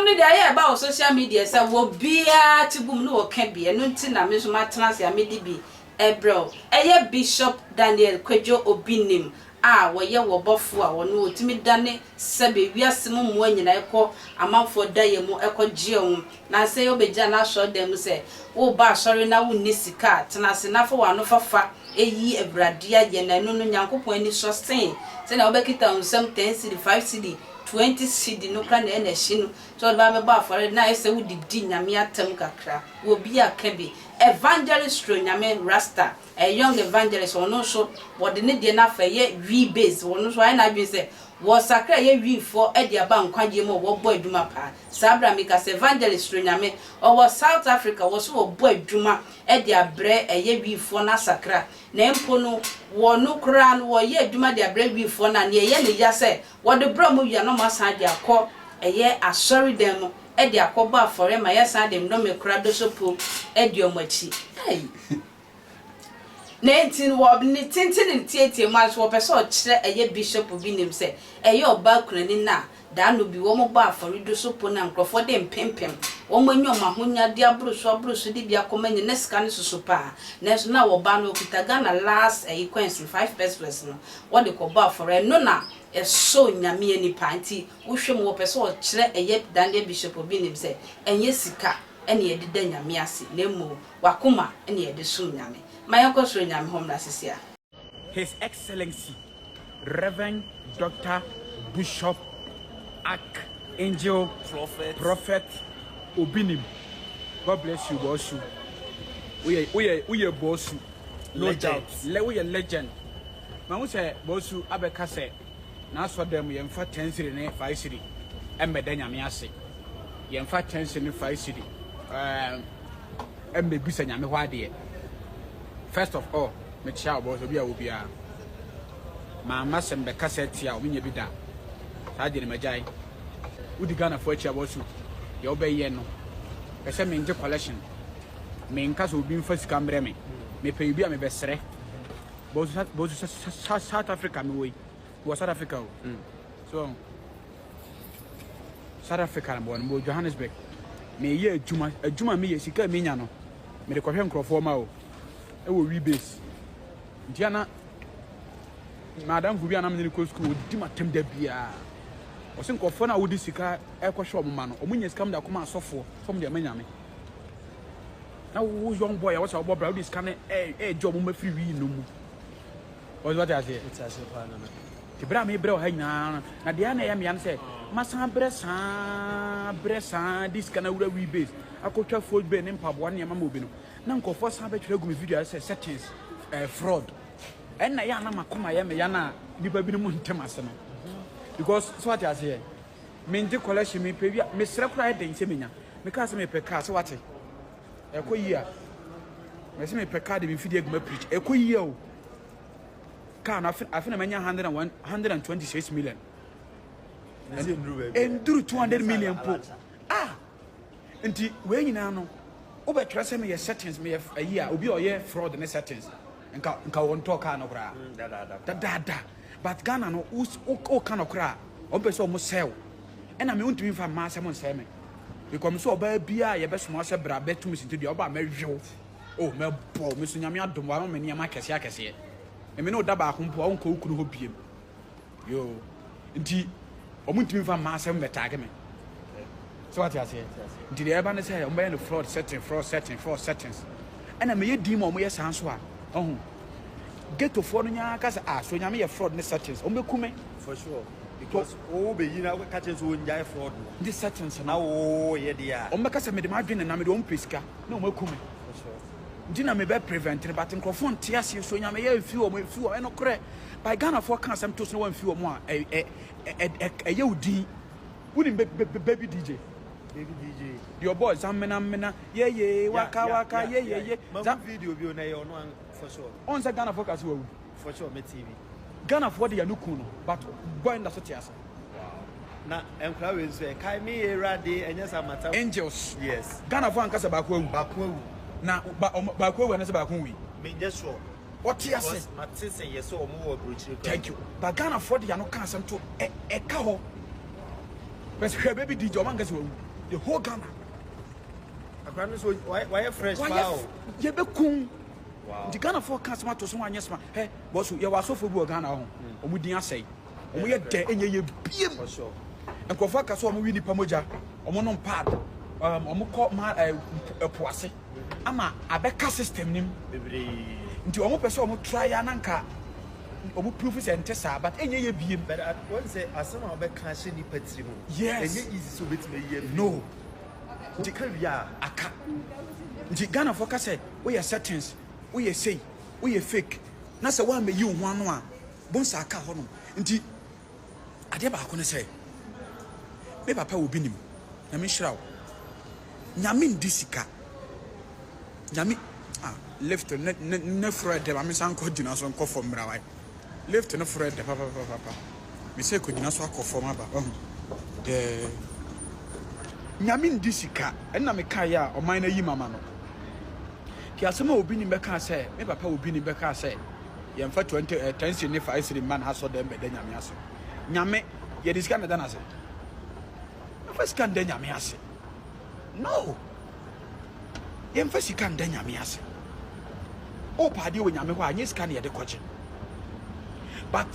no deɛ ayɛ ɛba wɔ social media sɛ obiara te gum na ɔka bi, ɛno nti na me nso matena ase a mede bi rebrɛ wo. Ɛyɛ Bishop Daniel Kwadwo Obinim a wɔyɛ wɔbɔfoɔ a ɔno ɔtumi dane sɛbe wiase mu mmoa nyinaa kɔ amanfoɔ daeɛ mu kɔ gye wɔn. Nansa yi ɔbɛgyina n'asɔredan mu sɛ woreba asɔre na wonni sika a, tena ase na fa w'ano fafa yi Awurade ayɛ na ɛno no Nyankopɔn ani sɔ sen sɛnea wobɛkita wo nsam ten cedi, five cedi, 20 cedi no koraa na ɛna ahyi no sɛ wode ba bɛbɔ afɔre na ayɛ sɛ wodidi Nyame atam kakra. Obi aka bi. Evangelist Suro Nyame Rasta, a young evangelist, ɔno nso wɔde ne deɛ no afa ɛyɛ Wi base, ɔno nso wayɛ n'adwene sɛ wɔsakra ɛyɛ Wifoɔ de aba nkwagyeɛ mu a wɔbɔ adwuma paa. Saa berɛ a meka sɛ Evangelist Suro Nyame, ɔwɔ South Africa, wɔ so wɔbɔ adwuma de abrɛ ɛyɛ Wifoɔ no asakra, na mpo no wɔno koraa no wɔyɛ adwuma de abrɛ Wifoɔ no a, nea ɛyɛ ne ya sɛ Wɔde brɛ wɔn wie a na wɔasan de akɔ ɛyɛ asɔredan mu de akɔbɔ afɔre ma yɛasan de nnome kora dosopo adi wɔn akyi. Ei! Na enti no wɔ ne tenten ne ne tiatia mu ara nso wɔpɛ sɛ ɔkyerɛ ɛyɛ bishop bi nim sɛ ɛyɛ ɔbaa kunani no a da ano bi wɔbɔ afɔre dosopo no a nkurɔfoɔ de mpempem wɔn anya wɔn ahonyadeɛ aboroso aboroso de bi akɔma nyina na sika no soso paa nanso na ɔbaa no ɔkuta Ghana last ɛyi coins no five pesewas no wɔde kɔbɔ afɔre ɛno na ɛsɔ Nyame ani paa nti wohwɛ mu wɔpɛ sɛ ɔkyerɛ ɛyɛ Daniel Bishop Obi nim sɛ ɛnyɛ sika ɛna yɛde da Nyame ase na mmom wakoma ɛna yɛde som Nyame. Ma yɛnkɔ soro Nyame hɔ mmra sisi a. His Excellency Rev. Doctor Bushop Arch Angel Prophet Obinim God bless you bɔsu woyɛ woyɛ woyɛ bɔsu no doubt lɛ woyɛ legend. Mahu sɛ Bonsu abɛka sɛ n'asɔrdan mu yɛmfa ten cedi ne five cedi mmɛda Nyame ase. Yɛmfa ten cedi ne five cedi ɛɛm mmɛbisa Nyame hɔ adeɛ. First of all, mekyia wo Bonsu, obi a wɔ biara. Mamma sɛ mbɛkasa atia wo, menyɛ bi da. Saa deɛ no magyae. Wodi Ghanafoɔ akyi a Bonsu, deɛ wobɛyɛ no, pɛ sɛ mengye collection. Menka sɛ obi mfa sika mbrɛ me. Mepɛ obi a mebɛsrɛ. Bosu bosu South Africa mi wɔ yi. Wɔ South Africa o. Mm. So South Africa na mewɔ no, mewɔ Johannesburg. Meyɛ adwuma, adwuma meyɛ sika menya no. Mede kɔhwɛ nkurɔfoɔ ma o. Ɛwɔ we base. Nti ana madamfo bi a na mene no kɔ sukuu ɔdi m'atam da biara. Ɔse nkurɔfoɔ no a wode sika ɛkɔhwɛ wɔn ma no, wɔn nya sika de akɔma asɔfoɔ, sɛ wɔn de ama nyame. Na wo young boy a wɔsɛ wɔbɔ bra wode sika no ɛɛgye wɔn ma firi wii no mu. Wɔsɛ wɔte aseɛ. Wote aseɛ paa nana. Nti berɛ a mebrɛ wɔ ha nyinaa no, na deɛ na ɛyɛ mea no sɛ masan brɛ saa brɛ saa de sika no awura wii base akɔtwa food bay ne mpaboa ne nneɛma ma obi no, na nkurɔfoɔ san bɛtwerɛ agu me video ase sɛ settings eh, fraud. Ɛnna ɛyɛ a na makoma yɛ me ya no a nnipa binom ntem ase no. Because so wate aseɛ, mengye collection mepɛ wi a mesrɛ koraa ɛden sɛ menya. Mekaa sɛ mepɛ car sɛ wate. Ɛkɔ yie a. Mɛsɛ mepɛ car de me mfidie aguma preach. Ɛkɔ yie o. Car no afe na manya 101 126 million. Ɛnduru 200 million po. Ah! Nti wei nyinaa no wobɛtwerɛ sɛ meyɛ settings meyɛ ayi a obi a ɔyɛ fraud ne settings nka nka wɔntɔɔ car no koraa. Dadaada. But Ghana no woka no koraa wɔn pɛ sɛ wɔn sɛw. Ɛna me wontumi mfa mmaa asɛm nsɛe me. Because me sɛ ɔbaa biara a yɛbɛsoma sɛ bra bɛto me sintidua ɔba a mɛhwe wo. Oh mɛbɔ wo. Me so Nyame adom wama me nneɛma akɛseɛ akɛseɛ. Me ne wo da baako mpo a wonkɔ wo kunu hɔ biem. Yoo. Nti wɔn ntumi mfa mmaa asɛm mmɛtaage me. Sɛ wate aseɛ? Nti deɛ ɛba ne sɛ wɔn bɛyɛ no fraud setting, fraud setting, fraud settings. Ɛna meyɛ din ma wɔn yɛ saa nso a, ɔho. Ghettofoɔ no nyaa ka sɛ ah so Nyame yɛ fraud ne settings. Wɔn bɛku me. For sure. Because wo bɛ yi na ka kyerɛ sɛ wɔn gyae fraud no. Ndi settings no. Na wo yɛ deɛ a. Wɔn bɛka sɛ mede m'adwene na mede wɔn pɛ sika na wɔn aku me. For sure. Nti na mebɛ prevent no but nkurɔfoɔ nte aseɛ so Nyame yɛ mfi wɔn mfi wɔn ɛnokorɛ by Ghanafoɔ ka asɛm to so na wɔn mfi wɔn a ɛ ɛ ɛ ɛyɛ wo din. Wonim baby DJ? Baby DJ. Deɛ ɔbɔ zamena mena yeye waka waka yeyeye. Mahu video bi o na ɛyɛ ɔno an for sure. Ɔn sɛ Ghanafoɔ ka sɛ wawu. For sure me TV. Ghanafoɔ de yɛn no kun no but boy no da so te ase. Wow. Na nkwadaa wei nso ɛ kae me Awurade ɛnyɛ sa mata. Angels. Yes. Ghanafoɔ anka sɛ baako awu. Baako awu. Na ba ɔmo baako awu anasɛ baako nwui. Me nyɛ sure. Ɔte ase. Because mate sɛ yɛ sɛ ɔmo wɔ aburokyire koraa. Thank you. But Ghanafoɔ de yɛn ano ka asɛm to ɛ ɛka hɔ. Bɛs hwɛ baby DJ ɔmo anka sɛ wawu. The whole Ghana. Akora no so wayɛ fresh paa o. Yɛbɛkum. Nti Ghanafoɔ ka asɛm ato so anyɛ soma. Hɛ, bɔso yɛwɔ asɔfoɔ bi wɔ Ghana ho. Wɔn din asɛe. Wɔn yɛ dɛ ɛnyɛ yɛ biem. Nkurɔfoɔ aka sɛ wɔn wi nipa mogya. Wɔn nom pad. Wɔn kɔ ma ɛpo ase. Ama abɛka system nim. Nti wɔn pɛ sɛ wɔn try ya na nka wɔn proof sɛ nte saa but ɛnyɛ yɛ biem. But wɔn sɛ asɛm a wɔbɛka ahyɛ nipa tiri mu. Yes. Ɛnyɛ easy sɛ obetumi ayi afiri. No. Nti ka wie a. Aka. Nti Ghanafoɔ ka sɛ woyɛ settings, woyɛ sei, woyɛ fake na sɛ woammɛyi wo ho ano a bonsa aka hɔnom. Nti adeɛ baako ne sɛ me papa wɔ bi nim. Nyame nhyira wo. Nyame ndi sika. Nyame ah lift ne ne ne frɛ dɛ ma me san kɔ gyina so nkɔ fam mmra wae. Lift no frɛ dɛ papapapapa. Me sɛ kɔ gyina so akɔ fam aba wahu. Dɛɛ. Nyame ndi sika. Ɛna me kaeɛ a ɔman no ayi mama no. Ti asɛm a obi nim bɛka sɛ me papa obi nim bɛka sɛ yɛmfa 20 eh, 10 cedi ne 5 cedi mma n'asɔ dɛm bɛda Nyame ase. Nyame yɛde sika na ɛda n'ase. Yɛmfa sika nda Nyame ase. No. Yɛmfa sika nda Nyame ase. Wopɛ adeɛ wɔ Nyame hɔ a, nyɛ sika na yɛde kɔgye. But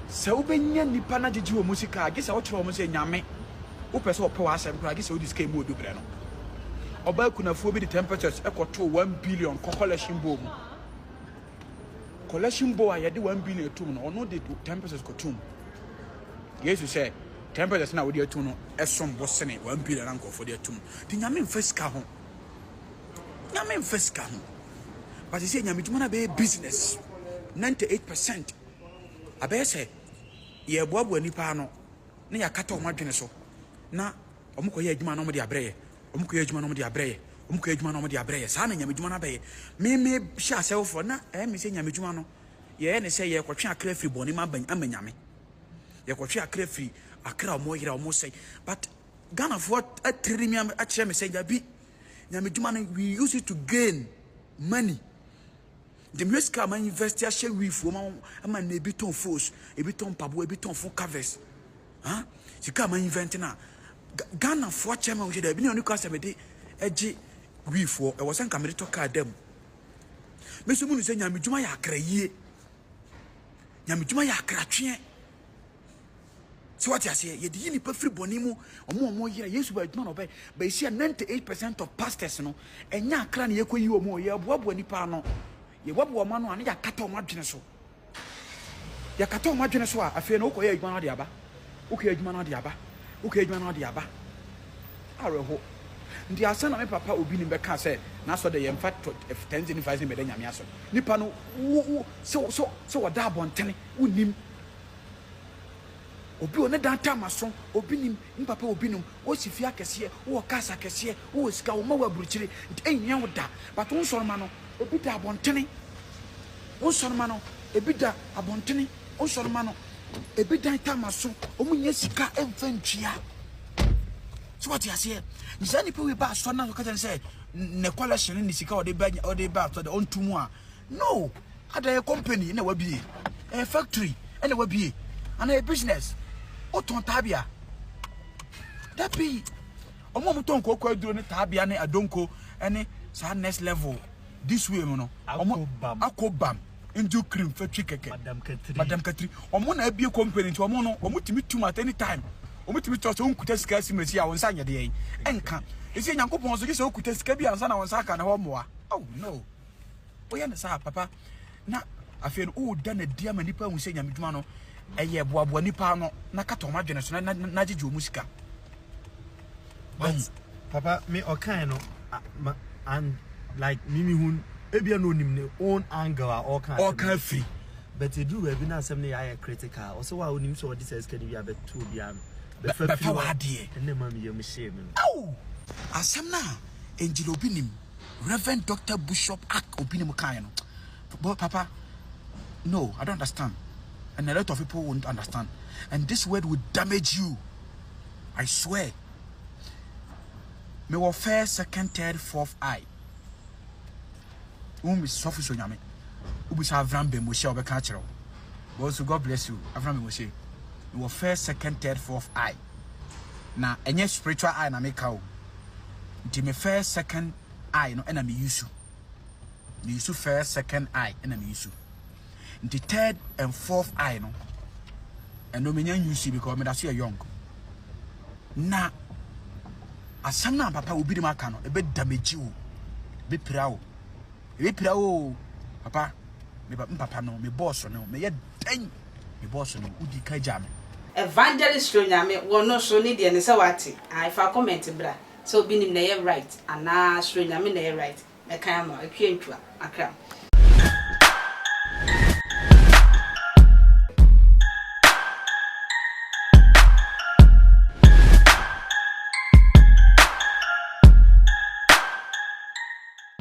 sɛ wobɛnya nnipa no agyegye wɔ mu sika a, gye sɛ wokyerɛ wɔn sɛ Nyame wopɛ sɛ ɔpɛ w'asɛm koraa, gye sɛ wode sika emu odu brɛ no. Ɔbaa kunafoɔ bi de 10 pesos ɛkɔtoo 1 billion kɔ collection bowl mu. Collection bowl a yɛde 1 billion atum no, ɔno de 10 pesos kɔtum. Yesu sɛ 10 pesos na wode atum no ɛsom bo sene 1 billion na nkurɔfoɔ de atum. Nti Nyame mfa sika ho. Nyame mfa sika ho. But sɛ Nyame dwuma no abɛyɛ business 98% abɛyɛ sɛ yɛboaboa nipa ano na yɛakata wɔn adwene so na wɔn kɔyɛ adwuma na wɔn de abrɛ yɛ wɔn kɔyɛ adwuma na wɔn de abrɛ yɛ wɔn kɔyɛ adwuma na wɔn de abrɛ yɛ saa na Nyame dwuma no abɛyɛ. Meme hyɛ asɛwofoɔ na ɛyɛ me sɛ Nyame dwuma no yɛyɛ ne sɛ yɛkɔtwe akra firi bɔne mu ama Nyame. Yɛkɔtwe akra firi akra a wɔyera wɔn sɛe but Ghanafoɔ atiriri mi akyerɛ me sɛ dabi Nyame dwuma no we use it to gain money. Nti mehwɛ sika a ma invest ahyɛ wiifoɔ ma ama na ebi tɔn phones, ebi tɔn mpaboa, ebi tɔn phone covers. Ha? Sika a ma invent na Ghanafoɔ akyerɛ me sɛ dabi ne ɔne kɔ asɛ mede agye wiifoɔ ɛwɔ sɛ nka mede tɔ kaa da mu. Me nso munu sɛ Nyame dwuma yɛ akra yie. Nyame dwuma yɛ akratweɛ. So wate aseɛ? Yɛde yi nipa firi bɔne mu, ɔmo ɔmo yera. Yesu ba adwuma na ɔbɛ. Bɛsi a 98% of pastors no, ɛnyɛ akra na yɛkɔ yi ɔmo, yɛboaboa nipa ano. Yɛboaboa ɔmo ano a, na yɛakata ɔmo adwene so. Yɛakata ɔmo adwene so a, afei no wokɔyɛ adwuma no ade aba. Wokɔyɛ adwuma no ade aba. Wokɔyɛ adwuma no ade aba. Awerɛho. Nti ansa na me papa obi nim bɛka sɛ n'asɔ de yɛmfa 10 cedi 5 cedi bɛda Nyame ase. Nipa no, wo, wo, sɛ, sɛ, sɛ wɔda abɔntene, wonnim. Obi wɔ ne dan tam aso, obi nim, ne papa obi nom, wosi fie akɛseɛ, wowɔ cars akɛseɛ, wowɔ sika, wo mma wɔ aburukyire, nti ɛnhia wo da, but wo nsɔrema no, ebi da abɔntene, wo nsɔrema no, ebi da abɔntene, wo nsɔrema no, ebi dan tam aso, wɔn nyɛ sika mfa ntua. So wate aseɛ? Nti saa nipa wei ba asɔre na ɔka kyerɛ no sɛ ne collection ne ne sika ɔde ba ɔde ba asɔre ɔnto mu a, No! Ada ɛyɛ company na wabie, ɛyɛ factory na wabie, anaa ɛyɛ business. Wotɔn taabea. Dabi, wɔn a wɔtɔn kooko aduro ne taabea ne adonko ne saa next level this way mu no, wɔn akɔ bam nju cream fatwi kɛkɛ. Madam Katri. Madam Katri. Wɔn na abie company nti wɔn no wɔn tumi tum at any time. Wɔn tumi tɔ sɛ wɔn kuta sika si mesi a wɔn nsa nyɛ deɛ ɛnka. Esi Nyankopɔn so gye sɛ wɔkuta sika bi ansa na wɔn nsa aka na hɔ mmoa. Oh no. Woyɛ no saa papa na afei no woda no adi ama nipa ahu sɛ nyame dwuma no ɛyɛ boaboa nipa ano na kata wɔn adwene so na na gyegye wɔn sika. But papa me ɔkan no and like me me hun ebia na onim ne own angle a ɔka ɔka firi. But eduru baabi na asɛm no yɛ ayɛ critical ɔsɛ wa onim sɛ ɔde sɛ sika no bi abɛto obi ano bɛfa firi w'adeɛ ɛnna ma me yam hyee me no. Aw asɛm no a Angel Obi nim. Reverend Doctor Bishop Ak Obinim kaeɛ no, but papa, no, I don't understand. And a lot of people won't understand. And this word will damage you. I swear. Me wɔ first, second, third, fourth eye. Wo mi sɔfo so nyame. Wobisa Avram Ben Moshe a wɔbɛka akyerɛ wo. But also God bless you. Avram Ben Moshe. Me wɔ first, second, third, fourth eye. Na ɛnyɛ spiritual eye na meka o. Nti me first second eye no ɛna me use. Me use first second eye ɛna me use. Nti third and fourth eye no ɛno menya use because meda so yɛ young. Na asɛm no a papa obi de ma aka no ɛbɛ damage wo. Ɛbɛpira wo. Ɛbɛpira wo o. Papa, me papa no, me boss no, meyɛ dɛn? Me boss no, wodi ka gya me. Evangelist Suro Nyame wɔ no so ne deɛ ne sɛ wate ae fa comment bra sɛ obi nim na ɛyɛ right anaa Suro Nyame na ɛyɛ right mɛkan ama wo Akua Ntwa Akram.